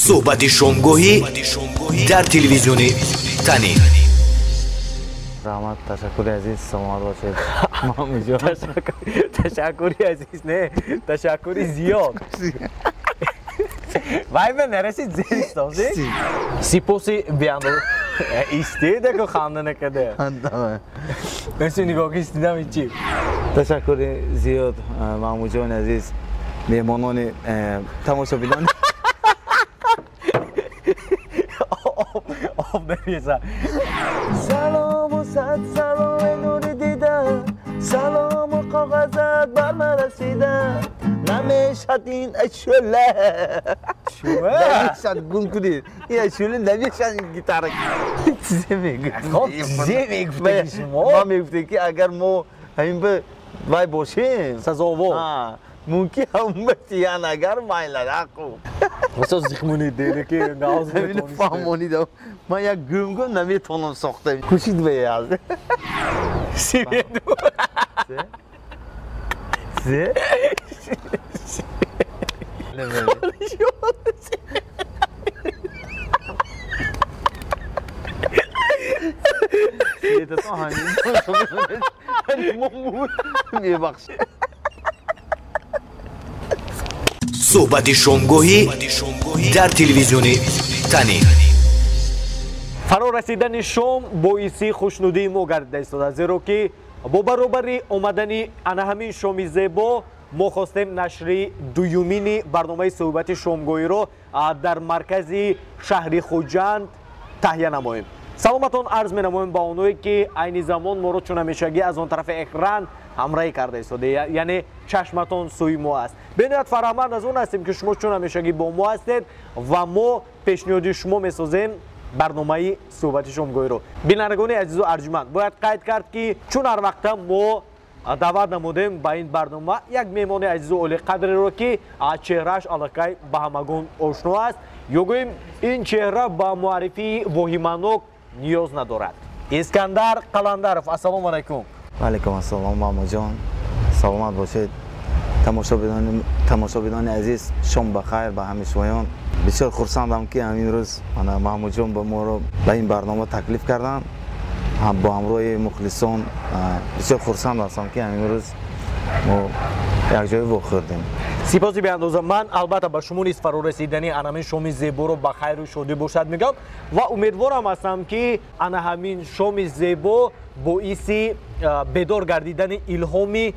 Суҳбати шомгоҳӣ дар телевизиони Танин. Раҳмат, ташаккури азиз, саломат бошед. Маҳмудҷон. Ташаккури азиз, не, ташаккури зиёд. Вай ба нарасид зеристози? Сипоси беандоза. Истедаку ханда накарда. Неси нигоҳ ки истидам ичи. Ташаккури зиёд, Маҳмудҷони азиз, меҳмонони тамошобинон. Об намезад. Салому сад саломи нури дида, салому коғазат бар ман расида. Намешад ин ашӯла. Намешад, гум кунед. Ин ашӯла намешад, ин гитара. Чизе мегуфт. Хоб, чизе мегуфтаги шумо? Ман мегуфтем ки агар мо ҳамин ба вай бошем, сазовор, мумкин ҳамин ба тиян агар майлад ақу. Масо зихмонид дере ки гауз метавонистем. Фаҳмонидам. Ман як гумгум наметавонам сохта. Кӯшид ба аз. Сиведу. Се? Светатон ҳамин. Мебахшед. Суҳбати шомгоҳӣ дар телевизиони Танин. Фаро расидани шом боиси хушнудии мо гардида истодааст, зеро ки бо баробари омадани ана ҳамин шоми зебо мо хостем нашри дуюмини барномаи суҳбати шомгоҳиро дар маркази шаҳри Хуҷанд таҳия намоем. Саломатон арз менамоем ба оное ки айни замон моро чун ҳамешагӣ аз он тарафи экран ҳамраҳӣ карда истода, яъне чашматон сӯи мо аст. Бениҳоят фараҳманд аз он ҳастем ки шумо чун ҳамешагӣ бо мо ҳастед ва мо пешниҳоди шумо месозем барномаи суҳбати шомгоҳиро. Бинандагони азизу арҷманд, бояд қайд кард ки чун ҳар вақта мо даъват намудем ба ин барнома як меҳмони азизу олиқадреро ки чеҳрааш аллакай ба ҳамагон ошно аст, ё гӯем ин чеҳра ба муаррифии воҳиманок ниёз надорад. Искандар Қаландаров, ассалому алайкум. Ва алайкум ассалом, Маҳмудҷон. Саломат бошед. Тамошобинони азиз, шом ба хайр ба ҳамаи шумоён. Бисёр хурсандам ки ҳамин рӯз Маҳмудҷон ба моро ба ин барнома таклиф карданд. Бо ҳамроҳи мухлисон бисёр хурсанд ҳастам ки ҳамин рӯз мо якҷоя вохӯрдем. Сипоси беандоза. Ман албатта ба шумо низ фарорасидани ана ҳамин шоми зеборо ба хайру шодӣ бошад мегӯям ва умедворам ҳастам ки ана ҳамин шоми зебо боиси бедор гардидани илҳоми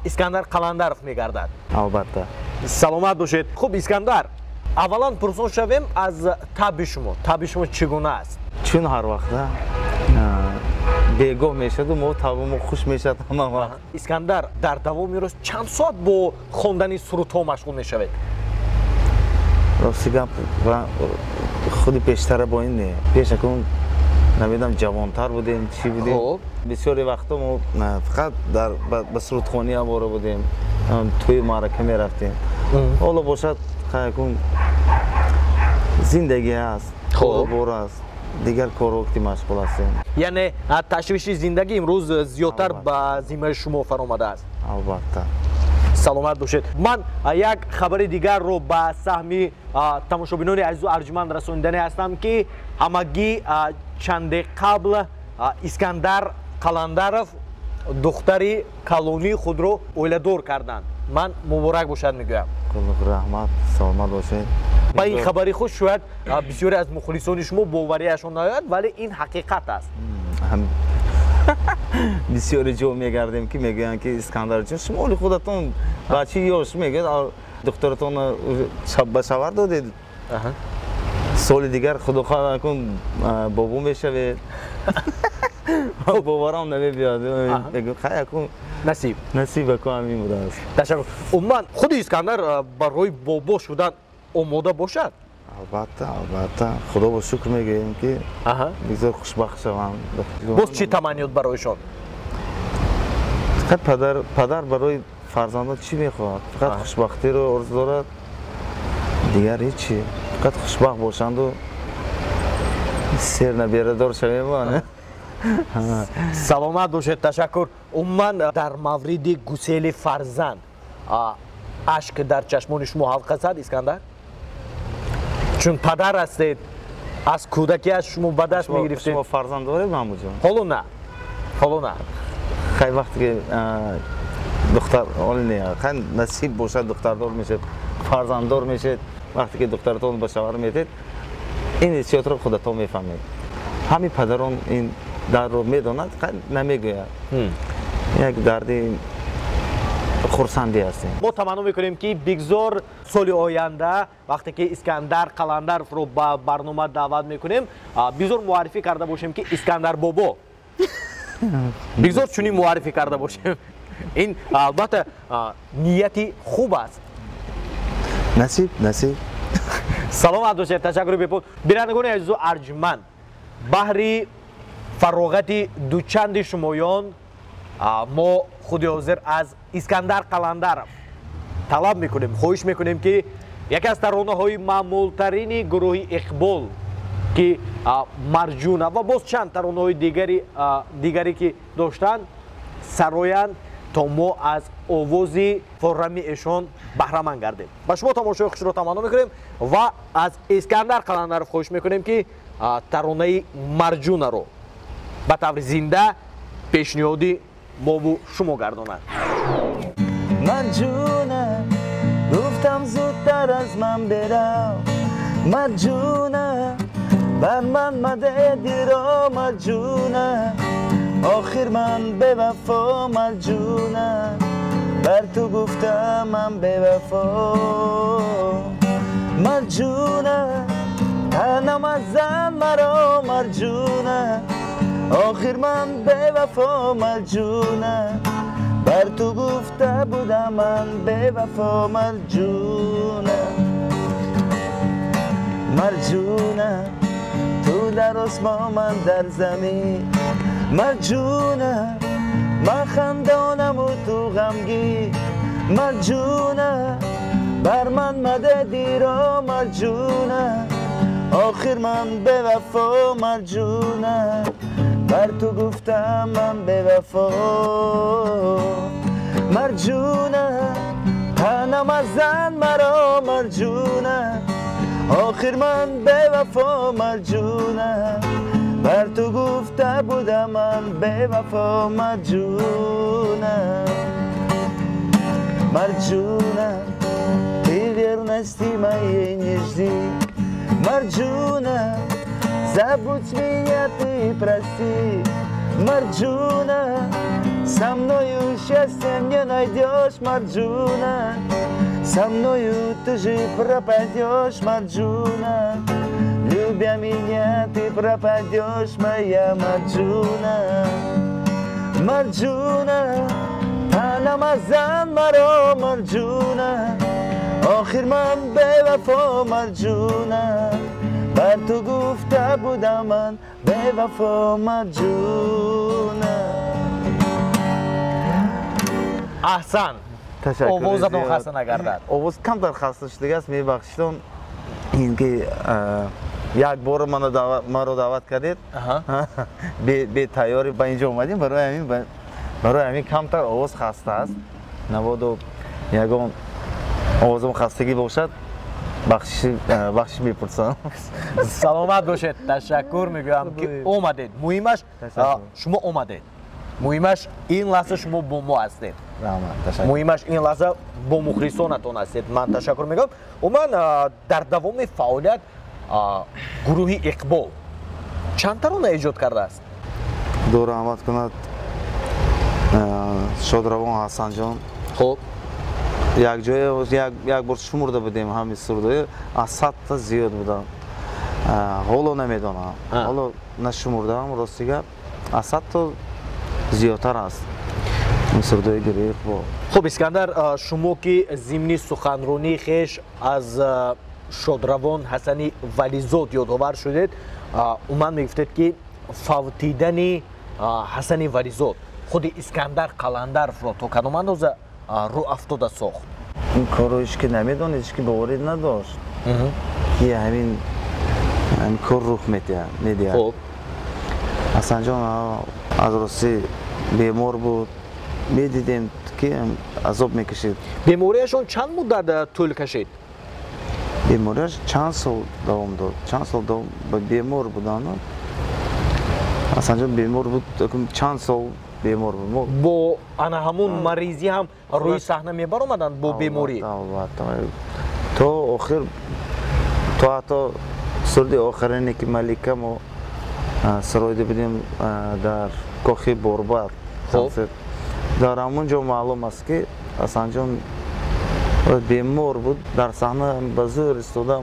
Искандар Қаландаров мегардад. Албатта. Саломат бошед. Хуб, Искандар, аввалан пурсон шавем аз табъи шумо. Табъи шумо чӣ гуна аст? Чун ҳар вақта бегоҳ мешаду мо табъи мо хуш мешавад ҳама вақт. Искандар, дар давоми рӯз чанд соат бо хондани сурудҳо машғул мешавед? Рости гап, худи пештара бо ин не. Пешакун намедонам ҷавонтар будем, чӣ будем. Бисёри вақтҳо мо фақат ба сурудхонӣ авора будем, тӯи маърака мерафтем. Ҳоло бошад хайкун зиндагӣ ҳаст, корубор аст, дигар корҳо ки машғул ҳастем. Яъне ташвиши зиндагӣ имрӯз зиёдтар ба зиммаи шумо фаромадааст. Албатта. Саломат бошед. Ман як хабари дигарро ба саҳми тамошобинони азизу арҷманд расониданӣ ҳастам ки ҳамагӣ чанде қабл Искандар Қаландаров духтари калонии худро оиладор карданд. Ман муборак бошад мегӯям. Раҳмат, саломат бошед. Ба ин хабари хуш шояд бисёре аз мухлисони шумо боварияшон наояд, вале ин ҳақиқат аст. Бисёре ҷо мегардем ки мегӯянд ки Искандарҷон, шумо оли худатон бачаи ёш, мегӯяд духтаратонро ба шавҳар додед, соли дигар худо хоҳад кун бобо мешавед. Боварам намебиёд. Мегӯям хай акун насиб. Насиб акун ҳамин будааст. Ташаккур. Умуман худи Искандар барои бобо шудан омода бошад? Албатта, албатта. Худо ба шукр мегӯем ки бисёр хушбахт шаванд. Боз чӣ таманниёт бароишон? Фақат падар барои фарзандон чӣ мехоҳад? Фақат хушбахтиро орзу дорад, дигар ҳечи. Фақат хушбахт бошанду сер наберадор шавем. Саломат бошед, ташаккур. Умуман дар мавриди гусели фарзанд ашк дар чашмони шумо ҳалқа зад, Искандар? Чун падар ҳастед, аз кӯдакиаш шумо ба даст мегирифтед. Шумо фарзанд доред, Маҳмудҷон? Ҳоло на, ҳоло на. Хай, вақте ки духтар, ҳоло не, хай, насиб бошад, духтардор мешед, фарзанддор мешед. Вақте ки духтаратон ба шавҳар метед, ин ҳиссиётро худатон мефаҳмед. Ҳамин падарон ин дардро медонад, хай, намегӯяд. Як дарди хурсандӣ ҳастем. Мо таманно мекунем, ки бигзор соли оянда, вақте ки Искандар Қаландаровро ба барнома даъват мекунем, бигзор муаррифӣ карда бошем, ки Искандар бобо, бигзор чунин муаррифӣ карда бошем. Ин албатта нияти хуб аст. Насиб, насиб. Саломат бошед, ташаккури бепоён. Бинандагони азизу арҷманд, баҳри фароғати дучанди шумоён мо худи ҳозир аз Искандар Қаландаров талаб мекунем, хоҳиш мекунем, ки яке аз таронаҳои маъмултарини гурӯҳи Иқбол, ки Марҷуна, ва боз чанд таронаҳои дигаре ки доштанд, сароянд, то мо аз овози форрами эшон баҳраманд гардем. Ба шумо тамошои хушро таманно мекунем ва аз Искандар Қаландаров хоҳиш мекунем, ки таронаи Марҷунаро ба таври зинда пешниҳоди мову шумо гардонад. Марҷуна, гуфтам, зудтар аз ман берав, Марҷуна, бар ман маде диро, Марҷуна, охир ман бевафо, Марҷуна, бар ту гуфтам ман бевафо, Марҷуна, танам аз зан маро, Марҷуна, охир ман бевафо, Марҷуна, бар ту гуфта будам ман бевафо, Марҷуна. Марҷуна, ту дар осмон, ман дар замин, Марҷуна, ман хандонаму ту ғамгин, Марҷуна, бар ман маде диро, Марҷуна, охир ман бевафо, Марҷуна, бар ту гуфтам ман бевафо, Марҷуна, танам аз зан маро, Марҷуна, охир ман бевафо, Марҷуна, бар ту гуфта будам ман бевафо, Марҷуна. Марҷуна, ты верности моей не жди, Марджуна, забудь меня ты, прости, Марджуна, со мною счастья не найдешь, Марджуна, со мною ты же пропадешь, Марджуна, любя меня, ты пропадешь, моя Марджуна. Марджуна, танам аз зан маро, Марджуна, охир ман бевафо, Марджуна, бар ту гуфта будам ман бевафо, Марджуна. Аҳсан, овозатон хаста нагардад. Овоз камтар хаста шудагааст, мебахшидон, ин ки як бор маро даъват кардед, бетайёрӣ ба инҷо омадем, барои ҳамин камтар овоз хаста аст. Наводу ягон овозам хастагӣ бошад, бахшиш мепурсам. Саломат бошед, ташаккур мегӯям, ки омадед. Муҳимаш, шумо омадед, муҳимаш, ин лаҳза шумо бо мо ҳастед, муҳимаш, ин лаҳза бо мухлисонатон ҳастед. Ман ташаккур мегӯям. Умуман, дар давоми фаъолият гурӯҳи Иқбол чанд тарона эҷод кардааст? Худо раҳмат кунад шодравон Ҳасанҷон. Якҷоя як бор шумурда будем, ҳамин сурудҳо аз 100-та зиёд буданд. Ҳоло намедонам, ҳоло нашумурдаам, рости гап, аз 100-то зиёдтар аст ин сурудҳои гурӯҳи Иқбол. Хуб, Искандар, шумо ки зимни суханронии хеш аз шодравон Ҳасани Вализод ёдовар шудед, умуман мегуфтед, ки фавтидани Ҳасани Вализод худи Искандар Қаландаровро то кадом андоза рӯ афтода сохт? Ин корро ҳеч ки намедонист, ҳеч ки боварӣ надошт, ки ҳамин кор рух медиҳад. Ҳасанҷон аз ростӣ бемор буд, медидем, ки азоб мекашид. Бемориашон чанд муддат тӯл кашид? Бемориаш чанд сол давом дод, чанд сол бемор буданд. Ҳасанҷон бемор буд, чанд сол бемор буд. Бо ана ҳамун маризӣ ҳам рӯи саҳна мебаромаданд бо беморӣ? Албатта, то охир, то ҳатто суруди охирине ки Малика мо суроида будем дар кохи Борбад, дар ҳамон ҷо маълум аст ки Ҳасанҷон бемор буд, дар саҳна ба зӯр истода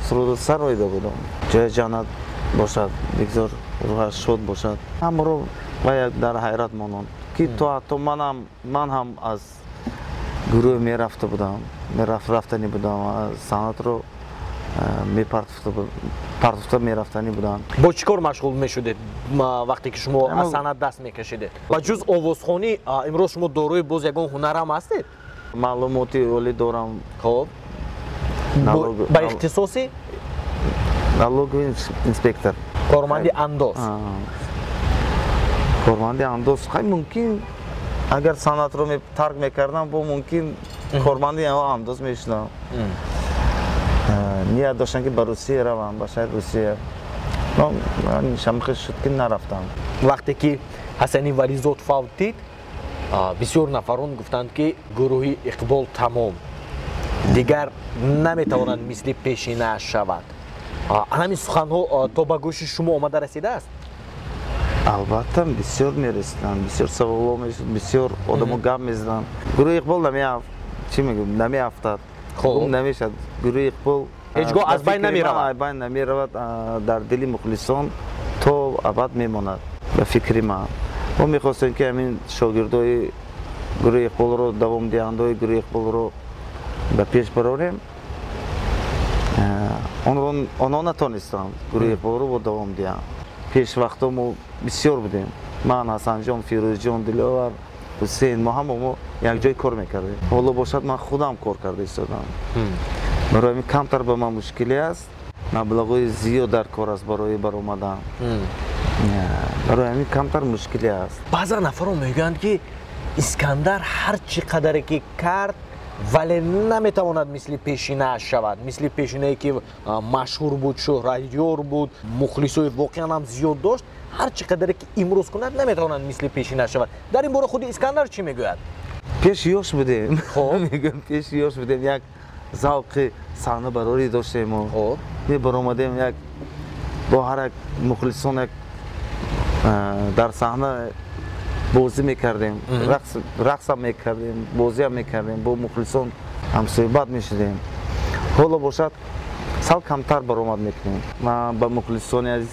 суруд сароида будам. Ҷои ҷаннат бошад, бигзор рӯҳаш шод бошад. Ҳамаро ва дар ҳайрат монанд ки то ҳатто ман ҳам аз гурӯҳ мерафта будам, рафтанӣ будам, санъатро мепартофта мерафтанӣ будам. Бо чӣ кор машғул мешудед вақте ки шумо аз санъат даст мекашидед? Ба ҷуз овозхонӣ имрӯз шумо дорои боз ягон ҳунарам ҳастед? Маълумоти олӣ дорам. Хоб, ба ихтисоси? Налоговый инспектор. Корманди андоз. Корманди андоз. Хай, мумкин агар санъатро тарк мекардам, бо мумкин корманди андоз мешудам. Ният доштам ки ба Русия равам, ба шаҳри Русия. Шамхи шуд ки нарафтам. Вақте ки Ҳасани Вализод фавтид, бисёр нафарон гуфтанд ки гурӯҳи Иқбол тамом, дигар наметавонад мисли пешинааш шавад. Ҳамин суханҳо то ба гӯши шумо омада расидааст? Албатта, бисёр мерасиданд, бисёр саволҳо мешуд, бисёр одамо гап мезаданд. Гурӯҳи Иқбол чӣ мегӯям, намеафтад, гум намешавад. Гурӯҳи Иқбол ҳеҷ гоҳ аз байн намеравад. Аз байн намеравад, дар дили мухлисон то абад мемонад. Ба фикри ман, мо мехостем ки ҳамин шогирдои гурӯҳи Иқболро, давомдиҳандаҳои гурӯҳи Иқболро ба пеш барорем. Онҳо натонистанд гурӯҳи Иқболро бо давом диҳанд. Пеш вақтҳо мо бисёр будем, ман, Ҳасанҷон, Фирӯзҷон, Диловар, Ҳусейн, мо ҳама мо якҷой кор мекардем. Ҳоло бошад ман худам кор карда истодам. Барои ҳамин камтар ба ман мушкиле аст, маблағҳои зиёд дар кор аст барои баромадан. Барои ҳамин камтар мушкиле аст. Баъзан нафарон мегӯянд ки Искандар ҳар чӣ қадаре ки кард, вале наметавонад мисли пешинааш шавад, мисли пешинае ки машҳур буд, шӯҳратёр буд, мухлисои воқеан ҳам зиёд дошт, ҳар чӣ қадаре ки имрӯз кунад, наметавонад мисли пешинааш шавад. Дар ин бора худи Искандар чӣ мегӯяд? Пеш ёш будем, мегӯям, пеш ёш будем, як завқи саҳнабарорӣ доштем. Мебаромадем, як бо ҳар як мухлисон як дар саҳна бозӣ мекардем, рақсам мекардем, бозиам мекардем, бо мухлисон ҳамсӯҳбат мешудем. Ҳоло бошад сал камтар баромад мекунем. Ман ба мухлисони азиз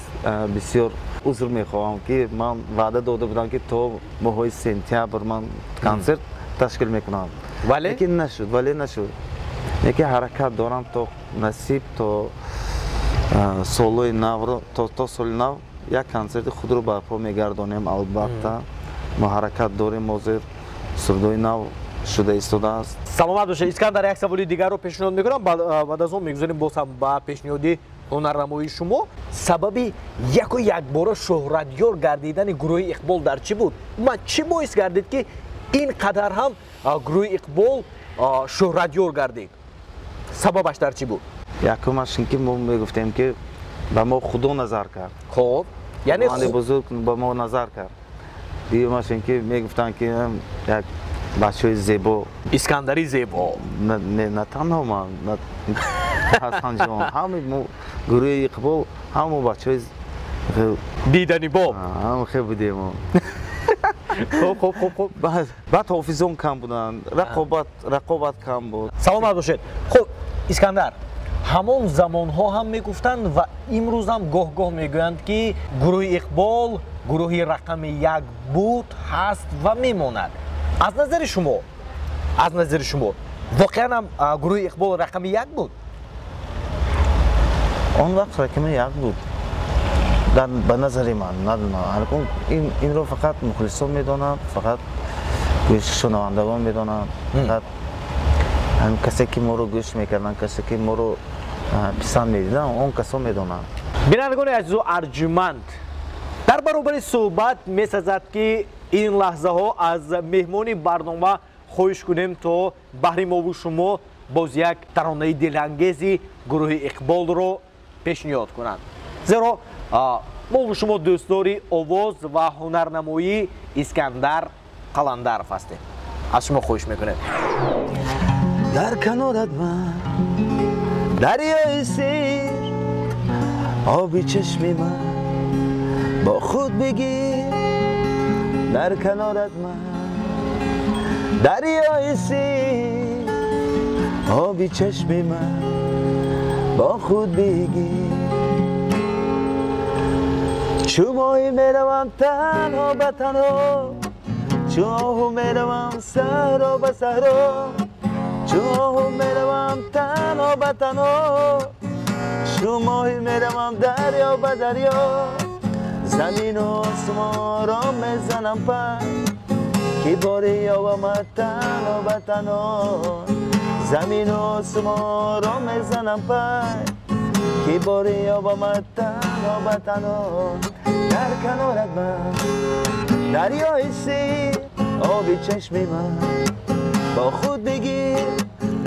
бисёр узр мехоҳам ки ман ваъда дода будам ки то моҳҳои сентябр ман консерт ташкил мекунам, лекин нашуд, вале нашуд. Лекин ҳаракат дорам то насиб, то солҳои навро, то соли нав як консерти худро барпо мегардонем. Албатта, мо ҳаракат дорем, ҳозир сурудҳои нав шуда истодааст. Саломат бошед, Искандар. Як саволи дигарро пешниҳод мекунам, баъд аз он мегузарем боз ҳам ба пешниҳоди ҳунарнамоии шумо. Сабаби яку якбора шӯҳратёр гардидани гурӯҳи Иқбол дар чӣ буд? Умуман чӣ боис гардид ки ин қадар ҳам гурӯҳи Иқбол шӯҳратёр гардид? Сабабаш дар чӣ буд? Якумаш ин ки мо мегуфтем ки ба мо Худо назар кард. Хоб, яъне бузург ба мо назар кард. Дуюмаш ин ки мегуфтанд ки як бачаҳои зебо, Искандари зебо. Не танҳо ман, Ҳасанҷон, ҳамаи мо гурӯҳи Иқбол, ҳама бачаҳои дидани боб ҳама хел будем. Хоб, хоб, хоб, хоб. Баъд ҳофизон кам буданд, рақобат кам буд. Саломат бошед. Хуб, Искандар, ҳамон замонҳо ҳам мегуфтанд ва имрӯз ҳам гоҳ-гоҳ мегӯянд ки гурӯҳи Иқбол гурӯҳи рақами як буд, ҳаст ва мемонад. Аз назари шумо воқеан ҳам гурӯҳи Иқбол рақами як буд? Он вақт рақами як буд ба назари ман. Инро фақат мухлисон медонанд, фақат гӯшшунавандагон медонанд, фақат ҳамин касе ки моро гӯш мекарданд, касе ки моро писанд медиданд, он касон медонанд. Бинандагони азизу арҷуманд, дар баробари суҳбат месазад ки ин лаҳзаҳо аз меҳмони барнома хоҳиш кунем то баҳри мову шумо боз як таронаи дилангези гурӯҳи Иқболро пешниҳод кунанд. Зеро мо бо шумо дӯстдори овоз ва ҳунарнамоии Искандар Қаландаров ҳастем. Аз шумо хоҳиш мекунем. Дар канорат ман дарёи сир, оби чашми ман бо худ бигир. Дар канорат ман дарёи сир, оби чашми ман бо худ бигир. Чу моҳӣ меравам танҳо ба танҳо, чу оҳу меравам саҳро ба саҳро, чу оҳу меравам танҳо ба танҳо, чу моҳӣ меравам дарё ба дарё. Замину осмонро мезанам пай, ки бори ёбамад танҳо ба танҳо. Замину осмонро мезанам пай, ки бори ёбамад танҳо ба танҳо. Дар канорат ман дарёи сир, оби чашми ман бо худ бигир.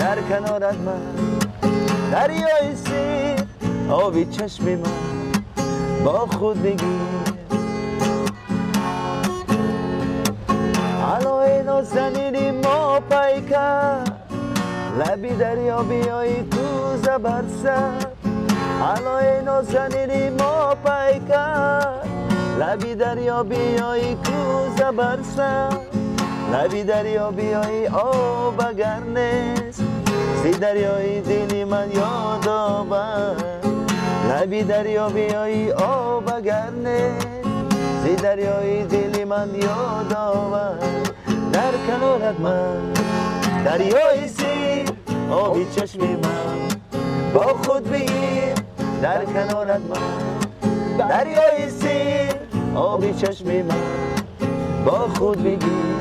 Дар канорат ман дарёи сир, оби чашми ман бо худ бигир. Алои нозанини мо пайка, лаби дарё биёи кӯза бар сар. Алои нозанини мо пайка, лаби дарё биёи кӯза бар сар. Лаби дарё биёи об агар нест, зи дарёи дили ман ёд овар. Лаби дарё биёи об агар нест, зи дарёи дили ман ёд овар. Дар канорат ман дарёи сир, оби чашми ман бо худ бигир. Дар канорат ман дарёи сир, оби чашми ман бо худ бигир.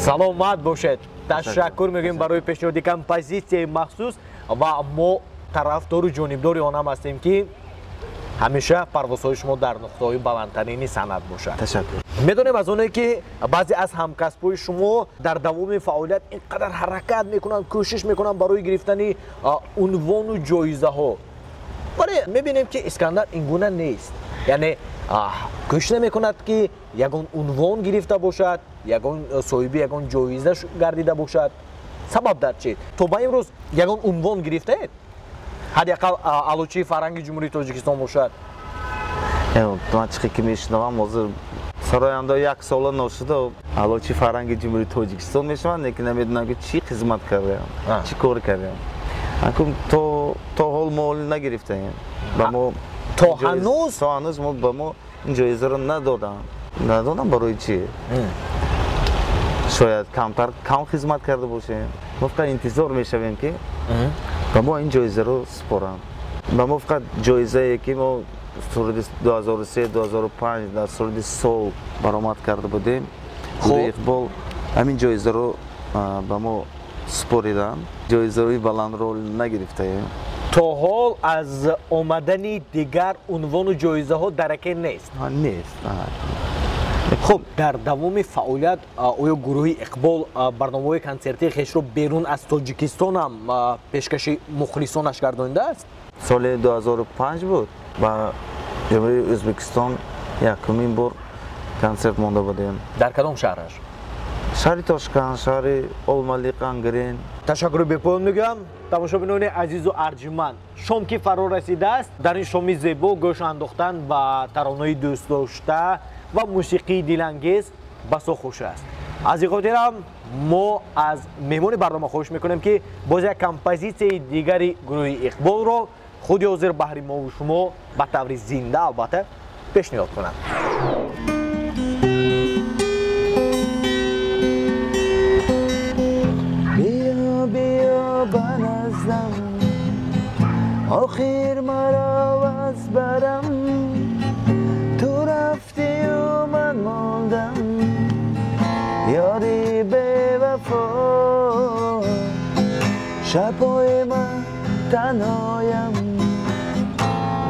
Саломат бошед. Ташаккур мегӯем барои пешниҳоди композитсияи махсус ва мо тарафдору ҷонибдори он ҳам ҳастем, ки ҳамеша парвозҳои шумо дар нуқтаҳои баландтарини санъат бошад. Ташаккур. Медонем аз оне, ки баъзе аз ҳамкасбҳои шумо дар давоми фаъолият ин қадар ҳаракат мекунанд, кӯшиш мекунанд барои гирифтани унвону ҷоизаҳо, вале мебинем, ки Искандар ин гуна нест. Яъне кӯшиш намекунад, ки ягон унвон гирифта бошад, ягон соҳиби ягон ҷоиза гардида бошад. Сабаб дар чи? То ба имрӯз ягон унвон гирифтаед? Ҳадди ақал аълочии фарҳанги Ҷумҳурии Тоҷикистон бошад. Ман чӣ ки мешунавам, ҳозир сароянда як сола ношуда аълочии фарҳанги Ҷумҳурии Тоҷикистон мешаванд, лекин намедонам, ки чӣ хизмат кардаам, чӣ кор кардаам. То ҳол мо нагирифтаем. Ба мо то ҳанӯз то ҳанӯз мо ба мо ин ҷоизаро надодам. Надодам барои чӣ? Шояд камтар кам хизмат карда бошем. Мо фақат интизор мешавем, ки ба мо ин ҷоизаро супоранд. Ба мо фақат ҷоизае, ки мо соли 2003 2005 дар соли сол баромад карда будем, гурӯҳи Иқбол ҳамин ҷоизаро ба мо супориданд. Ҷоизаҳои баландро нагирифтаем. То ҳол аз омадани дигар унвону ҷоизаҳо дараке нест? Нест. Хуб, дар давоми фаъолият оё гурӯҳи Иқбол барномаҳои консертии хешро берун аз Тоҷикистон ҳам пешкаши мухлисонаш гардонидааст? Соли 2005 буд, ба Ҷумҳурии Ӯзбекистон якумин бор консерт монда будем. Дар кадом шаҳраш? Шаҳри Тошканд, шаҳри Олмалиқ, Ангрен. Ташаккури бепоён мегӯям. Тамошобинони азизу арҷуманд, шом ки фаро расидааст, дар ин шоми зебо гӯш андохтан ба таронаи дӯстдошта ва мусиқии дилангез басо хуш аст. Аз ин хотирам мо аз меҳмони барнома хоҳиш мекунем, ки боз як композитсияи дигари гурӯҳи Иқболро худи ҳозир баҳри мову шумо ба таври зинда албатта пешниҳод кунанд. Биё, биё ба наздам, охир маро аз барам. Ту рафтию ман мондам, ёри бевафо. Шабҳои ман танҳоям,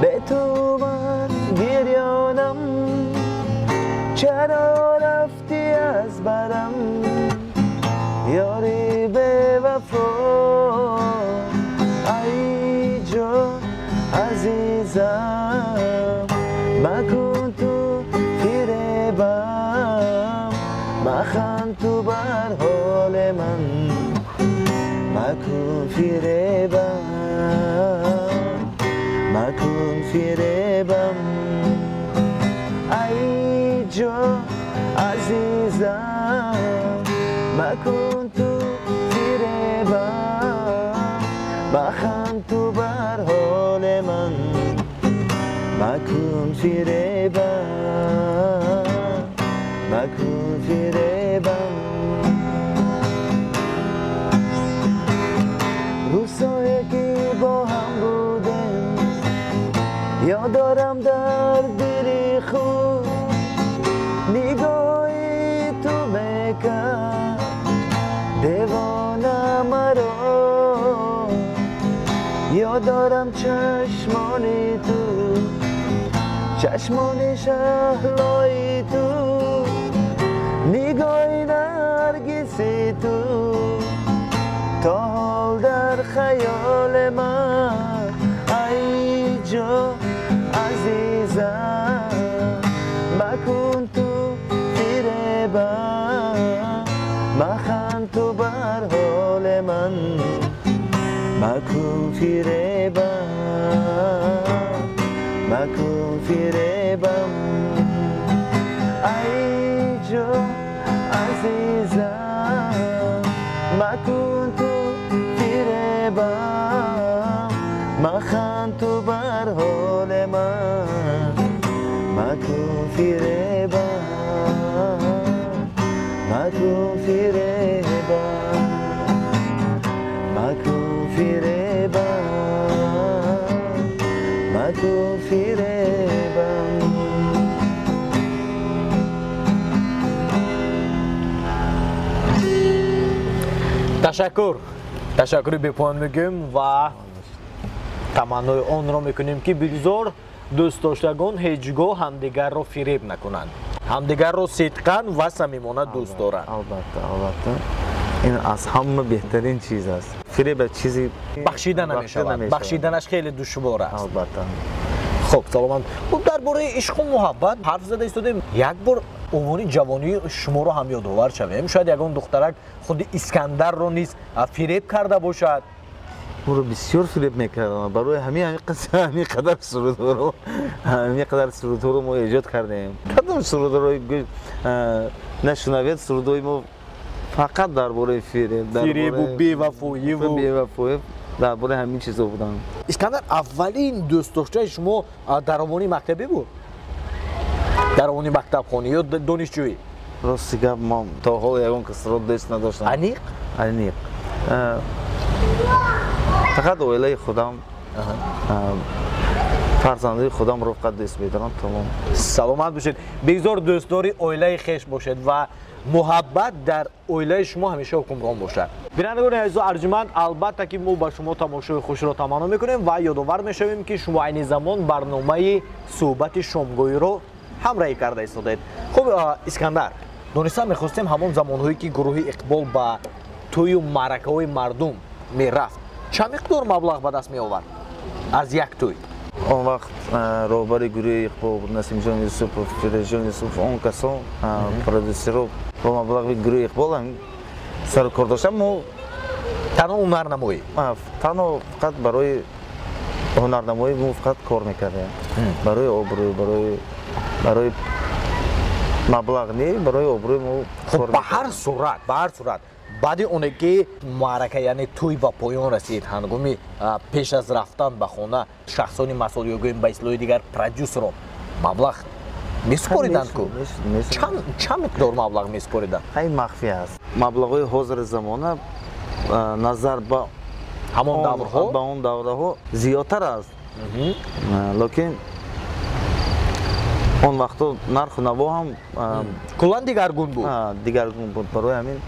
бе ту ман гирёнам. Чаро рафтӣ аз барам, ёри бевафо ай ҷон азизам макун ту фиребам махан ту бар ҳоли ман макун фиребам макун фиребам ай ҷон азизам макун ту фиребам махан ту бар ҳоли ман макун фиребам макун фиребам рӯзҳое ки бо ҳам будем ёд дорам дар дили худ нигоҳи ту мекард девона маро ёд дорам чашмони ту чашмони шаҳлои ту нигоҳи наргиси ту то ҳол дар хаёли ман ай ҷон азизам макун ту фиребам махан ту бар ҳоли ман макун фиребам макун фиребам ай ҷон азизам макун ту фиребам махан ту бар ҳоли ман макун фиребам макун фиребам макун фиребам макун фиребам. Ташаккур, ташаккури бепоён мегӯем ва таманнои онро мекунем, ки бигзор дӯстдоштагон ҳеҷ гоҳ ҳамдигарро фиреб накунанд, ҳамдигарро сидқан ва самимона дӯст доранд. Албатта, албатта, ин аз ҳама беҳтарин чиз аст. Фиреб чизи бахшида намешавад, бахшиданаш хеле душвор аст. Албатта. Хуб, саломат. Дар бораи ишқу муҳаббат ҳарф зада истодем. Як бор овони ҷавонии шуморо ҳам ёдовар шавем. Шояд ягон духтарак худи Искандарро низ фиреб карда бошад. Моро бисёр фиреб мекарданд. Барои ҳамин қадар сурудҳоро, ҳамин қадар сурудҳоро мо эҷод кардем. Кадом сурудҳоро нашунавед, сурудҳои мо фақат дар бораи фиреб, фиребу бевафоиву бевафоӣ, дар бораи ҳамин чизҳо буданд. Искандар, аввалин дӯстдоштаи шумо дар овони мактабӣ буд? Дар овони мактабхонӣ ё донишҷӯӣ? Рости гап, ман то ҳол ягон касро дӯст надоштам. Аниқ? Аниқ. Фақат оилаи худам, фарзандои худамро фақат дӯст медорам, тамом. Саломат бошед. Бигзор дӯстдори оилаи хеш бошед ва муҳаббат дар оилаи шумо ҳамеша ҳукмрон бошад. Бинандагони азизу арҷуманд, албатта ки мо ба шумо тамошои хушро таманно мекунем ва ёдовар мешавем, ки шумо айни замон барномаи суҳбати шомгоҳиро ҳамроҳӣ карда истодаед. Хуб, Искандар, дониста мехостем ҳамон замонҳое ки гурӯҳи Иқбол ба тӯю маъракаҳои мардум мерафт, чанд миқдор маблағ ба даст меовард аз як тӯй? Он вақт роҳбари гурӯҳи Иқбол Насимҷон Юсупов, Фирӯзҷон Юсупов, он касон продюсерро бо маблағи гурӯҳи Иқбол сару кор доштам. Мо танҳо ҳунарнамоӣ, танҳо фақат барои ҳунарнамоӣ мо фақат кор мекардем. Барои обрӯ, барои маблағ не, барои обрӯи мо кор. Ба ҳар сурат, ба ҳар сурат баъди оне ки маърака, яъне тӯй ба поён расид, ҳангоми пеш аз рафтан ба хона шахсони масъул ё гӯем ба истилоҳи дигар продюсерон маблағ месупориданд ку? Чанд миқдор маблағ месупориданд? Ин махфӣ аст. Маблағҳои ҳозири замона назар ба ҳамон даврҳо, ба он давраҳо зиёдтар аст. Лекин он вақтҳо нарху наво ҳам куллан дигаргун буд. Дигаргун буд. Барои ҳамин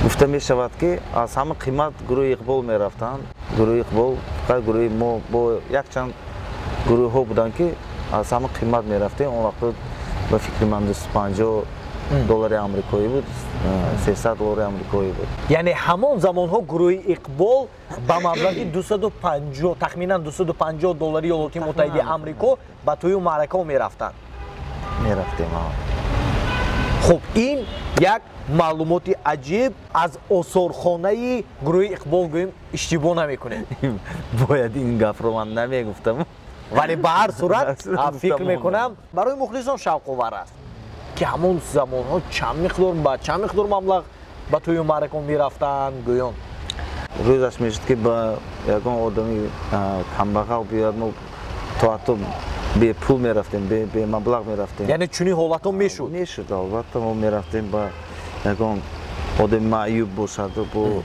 гуфта мешавад, ки аз ҳама қимат гурӯҳи Иқбол мерафтанд. Гурӯҳи Иқбол фақат гурӯҳи мо бо якчанд гурӯҳҳо буданд, ки аз ҳама қимат мерафтем. Он вақтҳо ба фикри ман 250 доллари амрикоӣ буд, 300 доллари амрикоӣ буд. Яъне ҳамон замонҳо гурӯҳи Иқбол ба маблағи 250, тахминан 250 доллари Иёлоти Муттаҳидаи Амрико ба тӯю маъракаҳо мерафтанд. Мерафтем. Хуб, ин як маълумоти аҷиб аз осорхонаи гурӯҳи Иқбол гӯем, иштибоҳ намекунем. Бояд ин гапро ман намегуфтам. Вале ба ҳар сурат фикр мекунам барои мухлисон шавқовар аст, ки ҳамон замонҳо чанд миқдор ба чанд миқдор маблағ ба тӯю маъракаҳо мерафтанд гӯён. Рӯзаш мешуд, ки ба ягон одами камбағал биёяд, мо то ҳатто бепул мерафтем, бемаблағ мерафтем. Яъне чунин ҳолатҳо мешуд? Мешуд, албатта. Мо мерафтем ба ягон одами маъюб бошад, бо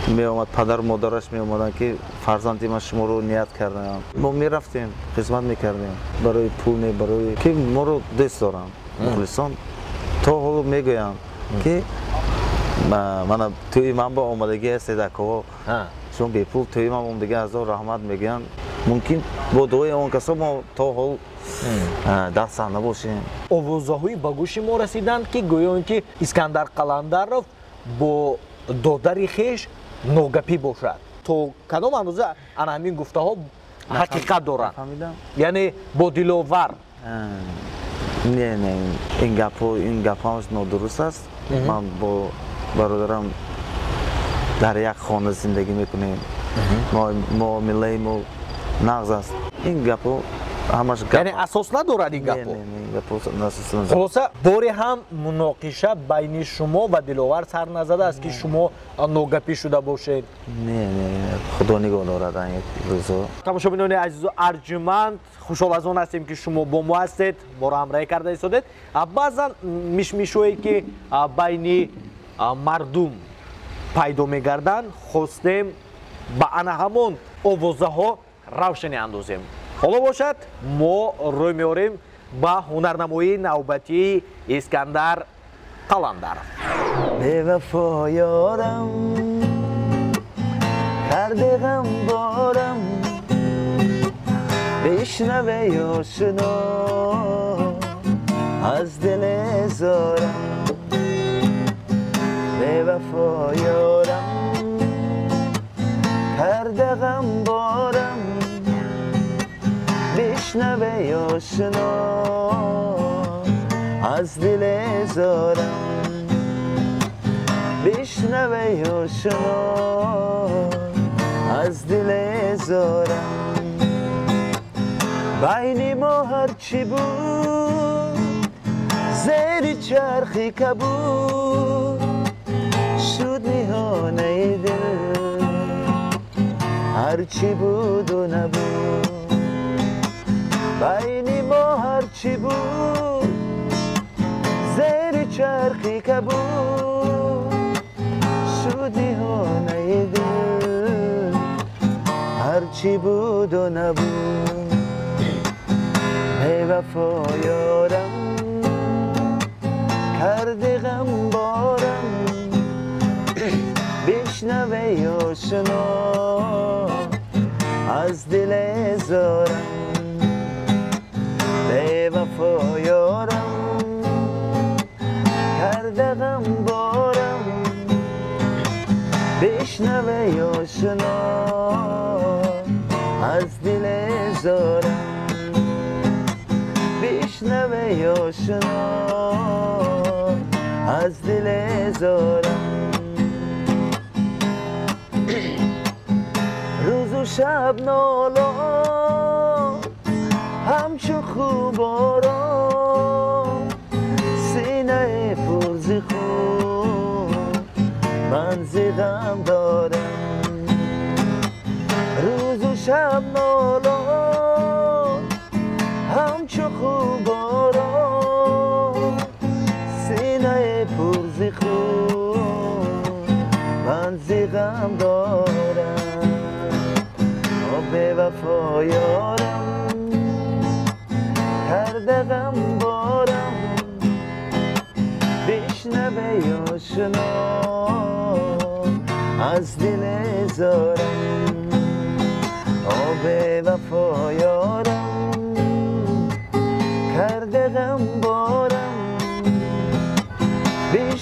меомад, падару модараш меомаданд, ки фарзанди ман шуморо ният кардам. Мо мерафтем, хизмат мекардем барои пул не, барои ки моро дӯст доранд мухлисон. То ҳоло мегӯянд, ки мана тӯи ман ба омадагӣ ҳастед, акоҳо, шумо бепул тӯи ман омадагӣ, ҳазор раҳмат мегӯянд. Мумкин бо дуои он касо мо то ҳол дар саҳна бошем. Овозаҳои ба гӯши мо расиданд, ки гӯё ин ки Искандар Қаландаров бо додари хеш ногапӣ бошад. То кадом андоза ана ҳамин гуфтаҳо ҳақиқат доранд? Яъне бо Диловар. Не, не, ин гапҳо нодуруст аст. Ман бо бародарам дар як хона зиндагӣ мекунем, муомилаи мо нағз аст. Ин гапҳо ҳамаш гап. Яъне асос надорад ин гапҳо? Хулоса, боре ҳам муноқиша байни шумо ва Диловар сар назадааст, ки шумо ногапӣ шуда бошед? Не, не, худо нигоҳ дорад ин рӯзо. Тамошобинони азизу арҷуманд, хушҳол аз он ҳастем, ки шумо бо мо ҳастед, моро ҳамроҳӣ карда истодед. Баъзан мишмишҳое, ки байни мардум пайдо мегарданд, хостем ба ана ҳамон овозаҳо равшанӣ андозем. Ҳоло бошад, мо рӯй меорем ба ҳунарнамоии навбатии Искандар Қаландаров. Бевафо ёрам, карди ғам борам, бишнаве ошно аз дили зорам. Бевафо ёрам, карда ғам борам, бишнаве ошно аз дили зорам. Бишнаве ошно аз дили зорам. Байни мо ҳарчи буд, зери чархи кабуд, шуд ниҳонаи дил ҳарчи буду набуд. Байни мо ҳарчи буд, зери чархи кабуд, шуд ниҳонаи дил ҳарчи буду набуд. Бевафо ёрам, карди ғам борам, бишнаве ошно аз дили зорам. Бевафо ёрам, карда ғам борам, бишнаве ошно аз дили зорам. Бишнаве ошно аз дили зорам. Рӯзу шаб нолон ҳамчу хуборон, синаи пур зи хун ман зи ғам дорам. Рӯзу шаб нолон ҳамчу хуборон, синаи пур зи хун ман зи ғам дорам. Бевафо ёрам, карда ғам борам, бишнаве ошно аз дили зорам. Бевафо ёрам, карда ғам борам,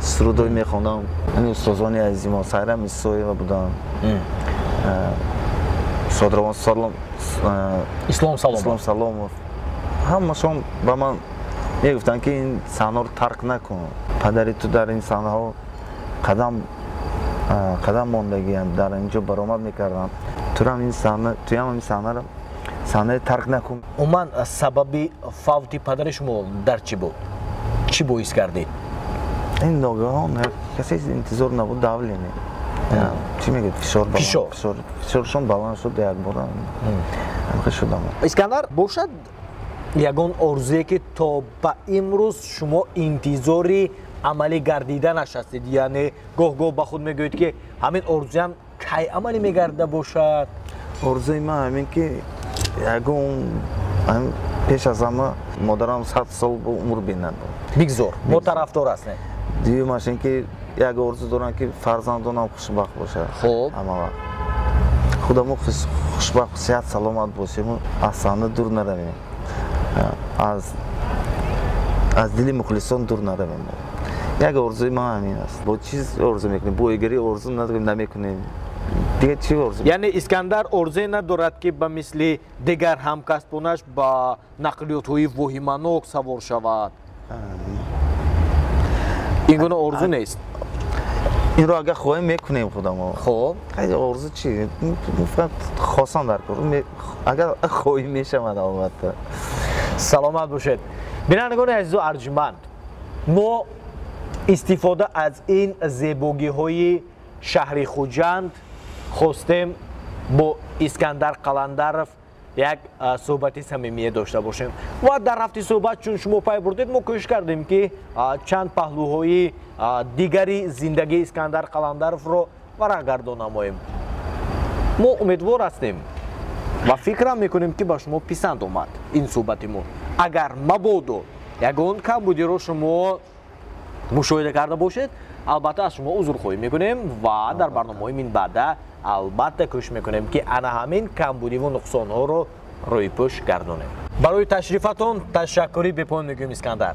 Сурудҳои мехондам. Ин устозони азизи мо Сайра Мисоева буданд. Шодравон Ислом Саломов. Ислом Саломов. Ҳамашон ба ман мегуфтанд, ки ин саҳнаро тарк накун. Падари ту дар ин саҳнаҳо қадам мондагиам, дар ин ҷо баромад мекардам. Турам ин саҳна, туям ин саҳнаро саҳнаи тарк накун. Умуман сабаби фавти падари шумо дар чӣ буд? Чӣ боис гардид? Ин ногаҳон касе интизор набуд, давление. Чӣ мегӯяд? Фишор баланд. Фишоршон баланд шуд якбора. Ҳамхел шудам. Искандар, бошад ягон орзуе, ки то ба имрӯз шумо интизори амалӣ гардиданаш ҳастед, яъне гоҳ-гоҳ ба худ мегӯед, ки ҳамин орзуям кай амалӣ мегарда бошад? Орзуи ман ҳамин, ки ягон пеш аз ҳама модарам 100 сол умр бинад. Бигзор, мо тарафдор ҳастем. Дуюмаш ин ки як орзу дорам, ки фарзандонам хушбахт бошад. Ҳама вақт худамо хушбахт, сиҳат, саломат бошему, аз саҳна дур наравем, аз дили мухлисон дур наравем. Як орзуи ман ҳамин аст. Бо чиз орзу мекунем? Боигарӣ орзу намекунем, дигар чӣ орзу? Яъне Искандар орзуе надорад, ки ба мисли дигар ҳамкасбонаш ба нақлиётҳои воҳиманок савор шавад. Ин гуна орзу нест? Инро агар хоҳем, мекунем худамо. Хуб. Орзу чи? Фақат хостан дар кор, агар хоҳӣ, мешавад албатта. Саломат бошед. Бинандагони азизу арҷманд, мо истифода аз ин зебогиҳои шаҳри Хуҷанд хостем бо Искандар Қаландаров як суҳбати самимие дошта бошем ва дар рафти суҳбат, чун шумо пай бурдед, мо кӯшиш кардем, ки чанд паҳлӯҳои дигари зиндагии Искандар Қаландаровро варақ гардон намоем. Мо умедвор ҳастем ва фикрам мекунем, ки ба шумо писанд омад ин суҳбати мо. Агар мабодо ягон камбудиро шумо мушоҳида карда бошед, албатта аз шумо узрхоҳӣ мекунем ва дар барномаҳои минбаъда албатта кӯшиш мекунем, ки ана ҳамин камбудиву нуқсонҳоро рӯйпӯш гардонем. Барои ташрифатон ташаккури бепоён мегӯем, Искандар.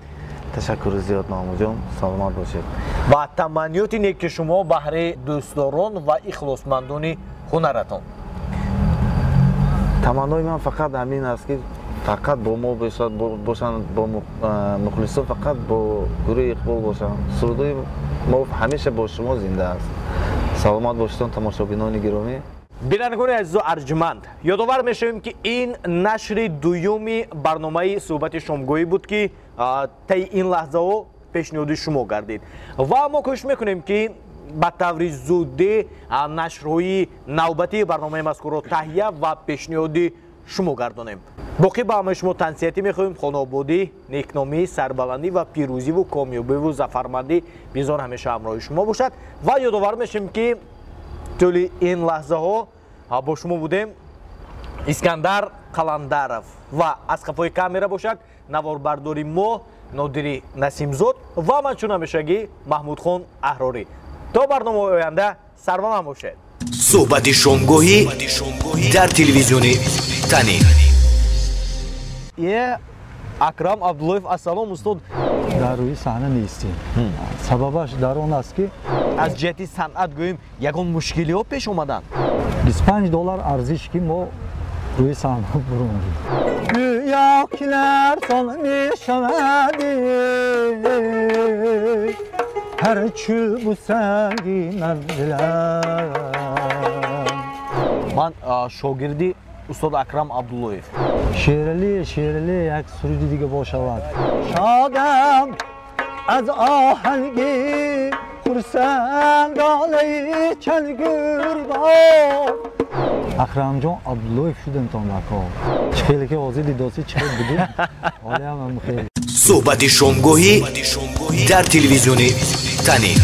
Ташаккури зиёд, Маҳмудҷон, саломат бошед. Ва таманниёти неки шумо баҳри дӯстдорон ва ихлосмандони ҳунаратон. Таманнои ман фақат ҳамин аст, ки фақат бо мо бошанд, бо мухлисон, фақат бо гурӯҳи Иқбол бошанд. Сурудҳои мо ҳамеша бо шумо зинда аст. Саломат бошедон, тамошобинони гиромӣ. Бинандагони азизу арҷманд, ёдовар мешавем, ки ин нашри дуюми барномаи суҳбати шомгоҳӣ буд, ки таи ин лаҳзаҳо пешниҳоди шумо гардид, ва мо кӯшиш мекунем, ки ба таври зудӣ нашрҳои навбатии барномаи мазкурро таҳия ва пешниҳоди шумо гардонем. Боқӣ ба ҳамаи шумо тансиҳатӣ мехоҳем, хонаободӣ, некномӣ, сарбаландӣ ва пирӯзиву комёбиву зафармандӣ бизор ҳамеша ҳамроҳи шумо бошад. Ва ёдовар мешавем, ки тӯли ин лаҳзаҳо бо шумо будем Искандар Қаландаров ва аз қафои камера бошад наворбардори мо Нодири Насимзод ва ман, чун ҳамешагӣ, Маҳмудхон Аҳрорӣ. То барномаи оянда сарбаланд бошед. Суҳбати шомгоҳӣ дар телевизиони Танин. Е, Акрам Абдуллоев, ассалом, устод. Дар рӯи саҳна нестем, сабабаш дар он аст, ки аз ҷиҳати санъат гӯем, ягон мушкилиҳо пеш омаданд? 25 доллар арзиш, ки мо рӯи саҳна бурондем. Гӯё ки ларзон мешавад ҳар чӯбу санги манзилам. Ман шогирди устод Акрам Абдуллоев. Шерали, Шерали, як суруди дига бошавад. Шодам аз оҳанги хурсандонаи чангурбон. Акрамҷон Абдуллоев шудем то нако. Чӣ хеле ки ҳозир дидосӣ, чӣ хел будем, ҳолиам ҳам хеле. Суҳбати шомгоҳӣ дар телевизиони Танин.